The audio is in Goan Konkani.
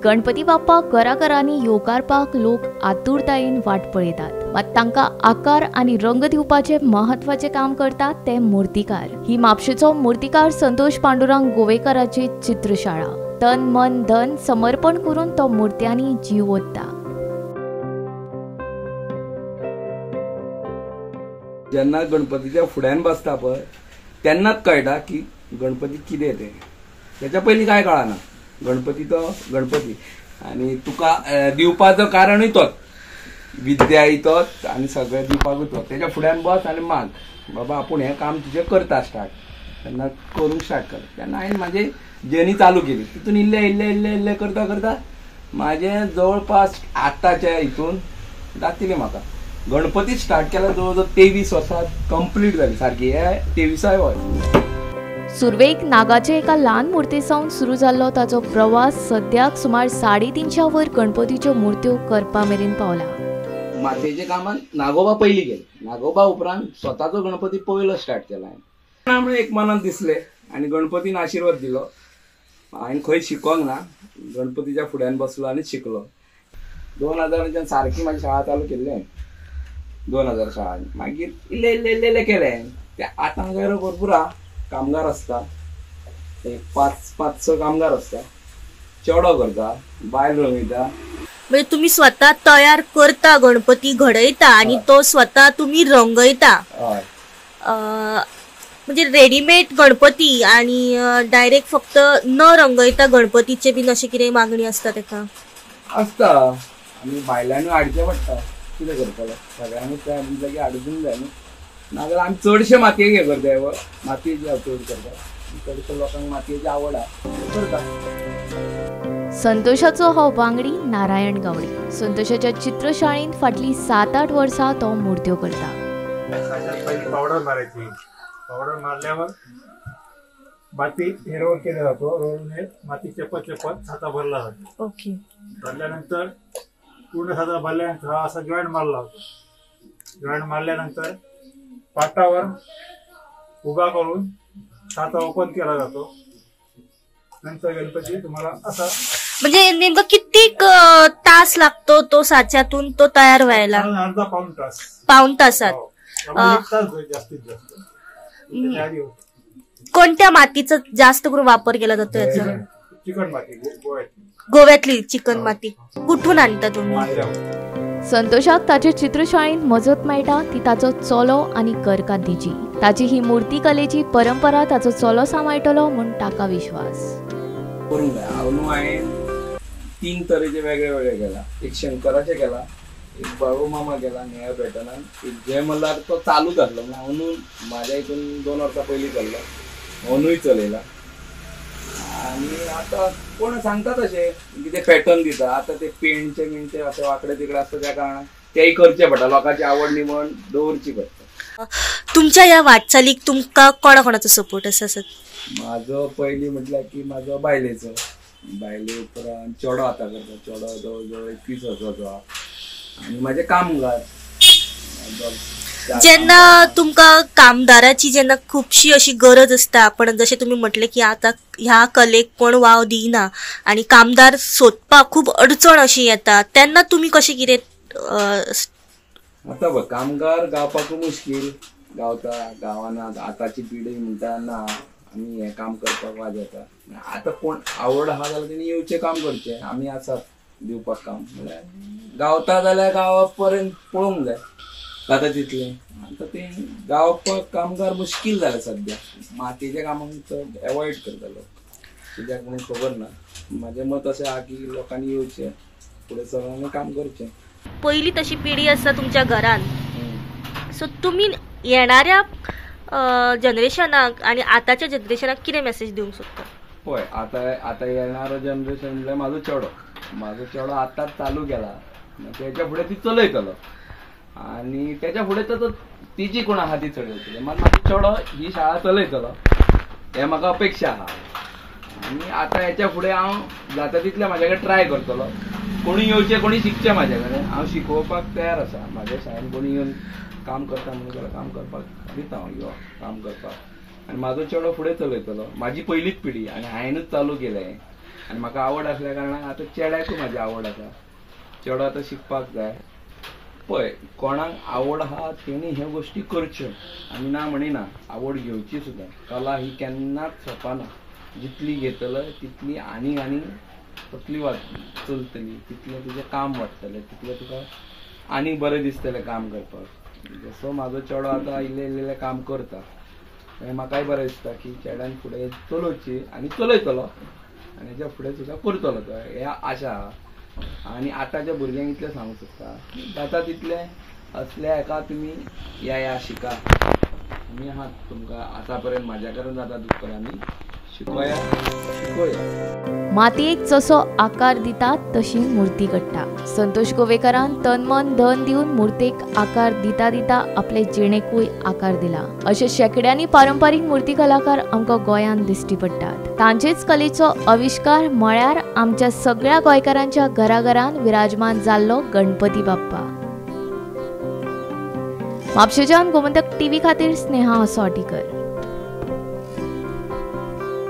गणपती बाप्पाक घराघरांनी येवकारपाक लोक आतुरतायेन वाट पळयतात, मात तांकां आकार आनी रंग दिवपाचें म्हत्वाचें काम करतात ते मूर्तिकार। ही म्हापशेचो मूर्तिकार संतोष पांडुरंग गोवेकराची चित्रशाळा। तन मन धन समर्पण करून तो मूर्त्यांनी जीव ओतता। जेन्ना गणपतीच्या फुड्यान बसता पळय तेन्नाच कळटा की गणपती कितें तें, तेच्या पयलीं कांय कळना। गणपती तो गणपती आनी तुका दिवपाचो कारणूय तोच, विद्याय तोच आनी सगळें दिवपाकूय तोच। तेच्या फुड्यान बस आनी माग बाबा आपूण हें काम तुजें करता स्टार्ट, तेन्ना करूंक स्टार्ट कर। तेन्ना हांवें म्हाजी जर्नी चालू केली, तितून इल्लें इल्लें इल्लें इल्लें करता करता म्हाजें जवळपास आतांच्या हितून जातलें म्हाका गणपती स्टार्ट केला जवळ जवळ 23 वर्सां कंप्लीट जाली सारकी, हे 23 वर्स। सुरवेक नागाचे एका ल्हान मूर्ती सावन सुरू जाल्लो ताचो प्रवास सद्याक सुमार 350 वयर गणपतीच्यो मूर्त्यो करपा मेरेन पावला। मातयेच्या कामान नागोबा पयलीं गेले, नागोबा उपरांत स्वताचो गणपती पयलो स्टार्ट केला हांवें। एक मनान दिसलें आनी गणपतीन आशिर्वाद दिलो। हांवें खंय शिकोंक ना, गणपतीच्या फुड्यान बसलो आनी शिकलो। 2000 सारकी म्हाजी शाळा चालू केल्ली हांवें, 2000 शाळा। मागीर इल्लें इल्लें इल्लें इल्लें केलें। ते आतां हांगा भरपूर आहा कामगार आसता, एक 5-6 कामगार आसता, चेडो करता, बायल रंगयता। म्हणजे तुम्ही स्वतः तयार करता गणपती, घडयता आणि तो स्वतः तुम्ही रंगयता। म्हणजे रेडीमेड गणपती आणि डायरेक्ट फक्त न रंगयता गणपतीचे बीन अशें कितें मागणी आसता तेका? आसता, आमी बायलांनी हाडचें पडटा, कितें करतले सगळ्यांनी तें म्हणटकीर हाडूंक जाय न्हू। नाजाल्यार आमी चडशे मातयेक हें करता, मातयेची हांव चड करता, चडशे लोकांक मातयेची आवड आहा करता। संतोषाचो हो वांगडी नारायण गावडे। संतोषाच्या चित्रशाळेंत फाटलीं 7-8 वर्सां तो मूर्त्यो करता। पहिली पावडर मारायची, पावडर मारल्यावर माती हे रोल केला जातो, रोलने माती चेपत चेपत साचा भरला जातो। ओके, भरल्यानंतर पूर्ण साचा भरल्यानंतर हा असा जॉईंट मारला जातो। जॉईंट मारल्यानंतर पाटावर उभा करून साचा ओपन केला जातो। नंतर गणपती तुम्हाला असा, म्हणजे नेमकं किती तास लागतो तो साच्यातून तो तयार व्हायला? अर्धा पाऊण तास। पाऊण तासात, एक तास जास्तीत जास्त। कोणत्या मातीचा जास्त करून वापर केला जातो याचा? चिकन माती, गोव्यातली चिकन माती। कुठून आणता तुम्ही? संतोषाक ताचे चित्रशाळेंत मजत मेळटा ती ताचो चलो आनी करकातीची। ताची ही मूर्तिकलेची परंपरा ताचो चलो सांबाळटलो म्हूण ताका विश्वास। करूंक जाय। हांव हांवें 3 तरेचे वेगळे वेगळे केला, एक शंकराचे केला, एक बाळू मामा केला निळ्या पॅटर्नान, एक जय मल्हार तो चालूच आसलो म्हणून हांव म्हाज्या हितून 2 वर्सां पयलीं चल्लो, हांवूय चलयला। आनी आतां कोण सांगता तशें कितें पॅटर्न दिता, आतां ते पेंटचे मिणचे अशे वांकडे तिकडे आसता, त्या कारणान तेय करचे पडटा, लोकांची आवड निवड दवरची पडटा। तुमच्या ह्या वाटचालीक तुमकां कोणा कोणाचो सपोर्ट आसा? म्हाजो पयलीं म्हटल्यार की म्हाजो बायलेचो, बायले उपरांत चेडो आतां करता, चेडो जवळ जवळ 21 वर्सांचो आहा, आनी म्हाजे कामगार। जेन्ना तुमकां कामदाराची जेन्ना खुबशी अशी गरज आसता, पण जशें तुमी म्हटलें की आतां ह्या कलेक कोण वाव दिना आनी कामदार सोदपाक खूब अडचण अशी येता, तेन्ना तुमी कशें कितें? आतां पळय कामगार गावपाकूय मुश्कील गावता, गांवान आतांची पिढी म्हणटा ना आमी हें काम करपाक वाज येता। आतां कोण आवड आहा जाल्यार तेणी येवचें काम करचें, आमी आसात दिवपाक काम। म्हणल्यार गावता जाल्यार गांवा पर्यंत पळोवंक जाय जाता तितलें। आतां तें गावपाक कामगार मुश्कील जालें सद्या, मातयेच्या कामाक चड एवॉयड करता लोक, कित्याक म्हणून खबर ना। म्हाजें मत अशें आहा की लोकांनी येवचें फुडें सरून आनी काम करचें। पयली तशी पिढी आसा तुमच्या घरान, सो तुमी येणाऱ्या जनरेशनाक आनी आतांच्या जनरेशनाक कितें मेसेज दिवंक सोदता? पळय आतां आतां येणारो जनरेशन म्हणल्यार म्हाजो चेडो, म्हाजो चेडो आतांच चालू केला, तेच्या फुडें ती चलयतलो आनी तेच्या फुडें तर तिची कोण आहा ती चलयतली, मात म्हाजो चेडो ही शाळा चलयतलो हें म्हाका अपेक्षा आहा। आनी आतां हेच्या फुडें हांव जाता तितलें म्हाज्या कडेन ट्राय करतलो, कोणी येवचें कोणी शिकचें म्हाज्या कडेन, हांव शिकोवपाक तयार आसा। म्हाज्या शाळेन कोणी येवन काम करता म्हणून जाल्यार काम करपाक दिता हांव, यो काम करपाक। आनी म्हाजो चेडो फुडें चलयतलो, म्हाजी पयलीच पिढी आनी हांवेनूच चालू केलें हें। आनी म्हाका आवड आसल्या कारणान आतां चेड्याकूय म्हाजी आवड आसा, चेडो आतां शिकपाक जाय. पळय कोणाक आवड आहा तेणी ह्यो गोश्टी करच्यो, आमी ना म्हणिना, आवड घेवची सुद्दां. कला ही केन्नाच सोंपना, जितली घेतलो तितली आनी आनी तकली चलतली, तितलें तुजें काम वाडटलें, तितलें तुका आनीक बरें दिसतलें काम करपाक. जसो म्हाजो चेडो आतां इल्लें इल्लें काम करता, म्हाकाय बरें दिसता की चेड्यान फुडें चलोवची आनी चलयतलो आनी हेच्या फुडें सुद्दां करतलो तो, हे आशा आहा. आनी आतांच्या भुरग्यांक इतलें सांगूंक सोदता, जाता तितलें असल्या हेका तुमी या शिका. आमी आहात तुमकां आतां पर्यंत म्हाज्या कडेन जाता तितलें आमी शिकोया शिकोया. मातयेक जसो आकार दिता तशी मूर्ती घडटा. संतोष गोवेकरान तन मन धन दिवन मूर्तेक आकार दिता दिता आपले जिणेकूय आकार दिला. अशे शेंकड्यांनी पारंपारीक मूर्ती कलाकार आमकां गोंयांत दिश्टी पडटात. तांचेच कलेचो आविश्कार म्हळ्यार आमच्या सगळ्या गोंयकारांच्या घराघरान विराजमान जाल्लो गणपती बाप्पा. म्हापशेच्यान गोमंतक टीव्ही खातीर स्नेहा असोटीकर.